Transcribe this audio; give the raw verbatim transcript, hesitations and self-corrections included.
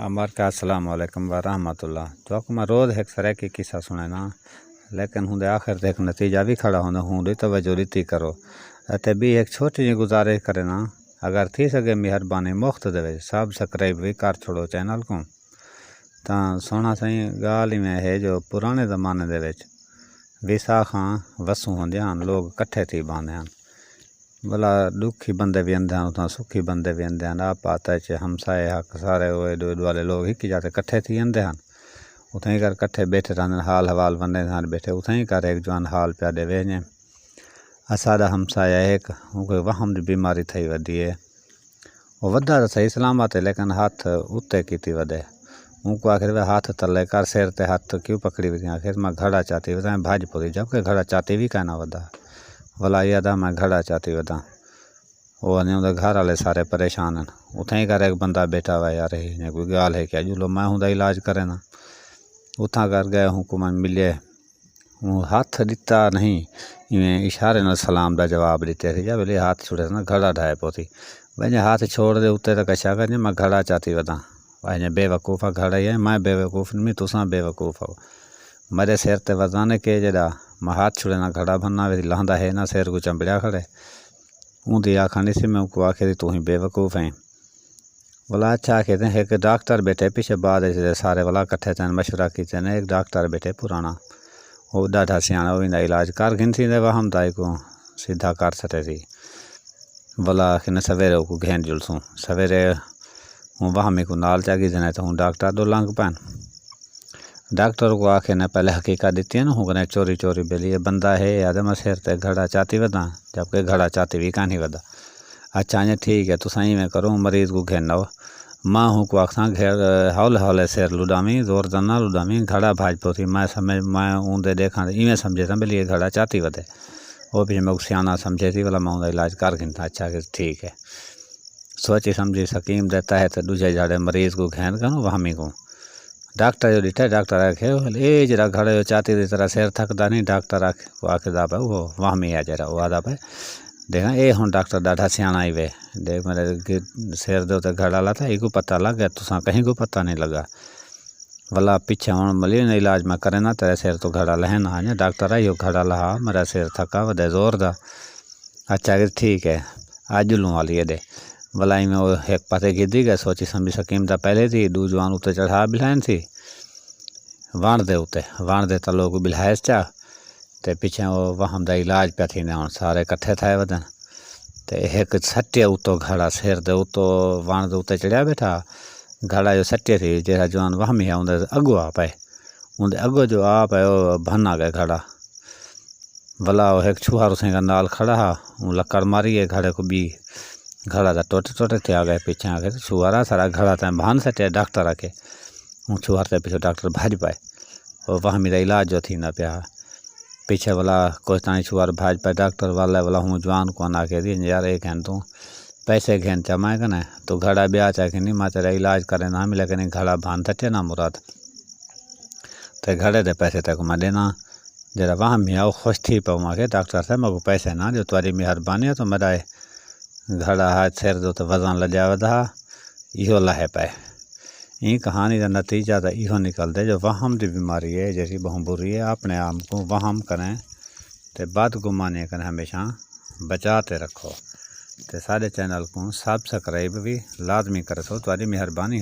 امر کا السلام علیکم ورحمۃ اللہ۔ تہاکوں میں روز ہک سرائیکی قصہ سݨینداں، لیکن ہوندے آخر تے ہک نتیجہ وی کھڑا ہوندا، ہوندی توجہ ݙتی کرو۔ اتے ٻی ہک چھوٹی جئی گزارش کرینداں، اگر تھی سڳے مہربانی مفت دے وچ سبسکرائب وی کر چھوڑو چینل کوں۔ تاں سوہݨا سئیں، ڳالھ ایویں ہے جو پراݨے زمانے دے وچ ویساکھاں وسوں ہوندیاں ہن، لوک کٹھے تھی ٻاہندے ہن۔ ولا ݙکھی بندے وی اندے ہن، اتھاں سکھی بندے وی اندے ہن۔ آپ آپس اچ ہمسائے حق سارے او ایݙو ایݙو والے لوک ہک جاہ تے کٹھے تھی اندے ہن۔ اتھائیں کر کٹھے ٻیٹھے رہندے ہن، حال حوال ونڈیندے ہن ٻیٹھے۔ اتھائیں کر ہک جوان حال پیا ݙے ویجھیں۔ اساݙا ہمسایہ ہک، اونکوں وہم دی بیماری تھئی ودی ہے۔ او ودھا تاں صحیح سلامت ہے، لیکن ہتھ اتے کیتی ودے۔ اونکوں آکھے وے ہتھ تلے کر، سر تے ہتھ کیوں پکڑی ودی؟ آکھے میں گھڑا چاتی وداں، بھڄ پوسی، جبکہ گھڑا چاتی وی کائنا ودا۔ ولا اے آہدا میں گھڑا چاتی وداں۔ او آہدے اوندے گھر والے سارے پریشان ہن۔ اتھائیں کر ہک بندہ ٻیٹھا ہوا یار، ایہ کوئی ڳالھ ہے کیا؟ ڄلو میں ہوندا علاج کرینداں۔ اتھاں کر ڳئے، اونکوں میں ملے۔ اوں ہتھ ݙتا نہیں، ایویں اشارے نال سلام دا جواب ݙتے سی۔ جا ویلے ہتھ چھڑے نا، گھڑا ڈھائے پوسی۔ ونڄے ہتھ چھوڑ ݙے اتے تاں کشا کر، میں گھڑا چاتی وداں۔ ونڄے بے وقوف آ، گھڑا ہی ہے، میں بے وقوف نہیں، تساں بے وقوف ہو۔ میݙے سر تے وزن ہے کہ جیڑھا میں ہتھ چھڑے نا گھڑا بھننا وے، لہندا ہے نا، سر کوں چمبڑیا کھڑے۔ اوندی آکھݨ نہیں سی، میں اونکوں آکھے سی توں ہی بے وقوف ہیں۔ ولا اچھا آکھے تے ہک ڈاکٹر ٻیٹھے پچھے، بعد اچ تے سارے ولا کٹھے تھئن، مشورہ کیتے نے۔ ہک ڈاکٹر ٻیٹھے پراݨا، او ݙاڈھا سیاݨا، او ایندا علاج کر گھنسی تے وہم دا ایکوں سدھا کر سٹیسی۔ ولا آکھے نے سویرے اوکوں گھن جلسوں۔ سویرے ہوں وہمی کوں نال چا گھدے نے تے ہوں ڈاکٹر ݙو لنگھ پئن۔ ڈاکٹر کوں آکھے نے پہلے حقیقت ݙتی ہے نا، ہوں کنے چوری چوری ٻیلی اے بندہ ہے، آہدے میں سر تے گھڑا چاتی وداں، جبکہ گھڑا چاتی وی کائنی ودا۔ اچھا انڄے ٹھیک ہے، تساں ایویں کرو، مریض کوں گھن آؤ۔ میں اونکوں آکھساں، گھڑ-، ہولے ہولے سر لݙاویں، زور دا نہ لݙاویں، گھڑا بھڄ پوسی۔ میں سمجھ، میں اوندے ݙیکھاں تے ایویں سمجھیساں ٻیلی اے گھڑا چاتی ودے۔ او پچھے میکوں سیاݨا سمجھیسی، ولا میں اوندا علاج کر گھنساں۔ اچھا کہ ٹھیک ہے۔ سوچی سمجھی سقیم دے تحت ݙوجھے جھاڑے مریض کوں گھن ڳئے وہمی کوں۔ ڈاکٹر جو ݙٹھا، ڈاکٹر آکھے، اے جیڑھا گھڑے جو چاتی دی طرح سر تھکدا نہیں؟ ڈاکٹر آکھ-، آکھدا پئے، او وہمی ہے جیڑھا، او آہدا پئے، ݙیکھاں، اے ہݨ ڈاکٹر ݙاڈھا سیاݨا ہی وے، ݙیکھ میݙے گ-، سر دے اتے گھڑا لاتا، ایکوں پتہ لڳ ڳیا، تساں کہیں کوں پتہ نہیں لڳا۔ ولا پچھے ہݨ ملین علاج میں کرینداں، تیݙے سر توں گھڑا لہیندا ہاں۔ ڈاکٹر آئیو گھڑا لہا، میݙا سر تھکا ودے زور دا۔ اچھا کہ ٹھیک ہے، آ ڄلوں والی ہے ݙے۔ ولا ایویں او ہک پاسے گھدی ڳئے، سوچی سمجھی سقیم تاں پہلے تھی، ݙو جوان اتے چڑھا ٻلھائن سی وݨ دے اتے، وݨ دے تلو کوں ٻلھائس چا۔ تے پچھے او وہم دا علاج پیا تھیندے، ہݨ سارے کٹھے تھئے ودن۔ تے ہک سٹیا اتوں گھڑا، سر دے اتوں وݨ دے اتے چڑھیا ٻیٹھا، گھڑا جو سٹیا سی، جیڑھا جوان وہمی ہے، اوندے اڳوں آ پئے۔ اوندے اڳوں جو آ پئے، او بھن آ ڳئے گھڑا۔ ولا او ہک چھوہر اسیں نال کھڑا ہا، اوں لکڑ ماری ہے گھڑے کوں ٻی، گھڑا تاں ٹٹ ٹٹ تے آ ڳئے۔ پچھے آ ڳئے، چھوہرا سارا گھڑا تیں بھن سٹیا، ڈاکٹر آکھے۔ اوں چھوہر تے پچھوں ڈاکٹر بھڄ پئے۔ او وہمی دا علاج جو تھیندا پیا ہا۔ پچھے ولا کوہستانی چھوہر بھڄ پئے، ڈاکٹر والے ولا ہوں جوان کوں آکھے دی، یار اے گھن توں پیسے گھن چا میں کنے، توں گھڑا ٻیا چا گھنی، میں تیݙا علاج کرینداں، لیکن اے گھڑا بھن سٹیا نا مراد۔ تے گھڑے دے پیسے تیکوں میں ݙینداں۔ جیڑھا وہمی ہا او خوش تھی پئے، آکھے، ڈاکٹر صاحب میکوں پیسے نہ ݙیو، تہاݙی مہربانی ہے، توں میݙا اے گھڑا ہا سر دے اتے وزن لڄا ودا ہا، ایہو لہے پئے۔ ایں کہانی دا نتیجہ تاں ایہو نکلدے جو وہم دی بیماری ہے، جیڑھی ٻہوں بری ہے، اپݨے آپ کوں وہم کنے تے بد گمانی کنے ہمیشہ بچا تے رکھو۔ تے ساݙے چینل کوں سبسکرائب وی لازمی کرسو، تہاݙی مہربانی۔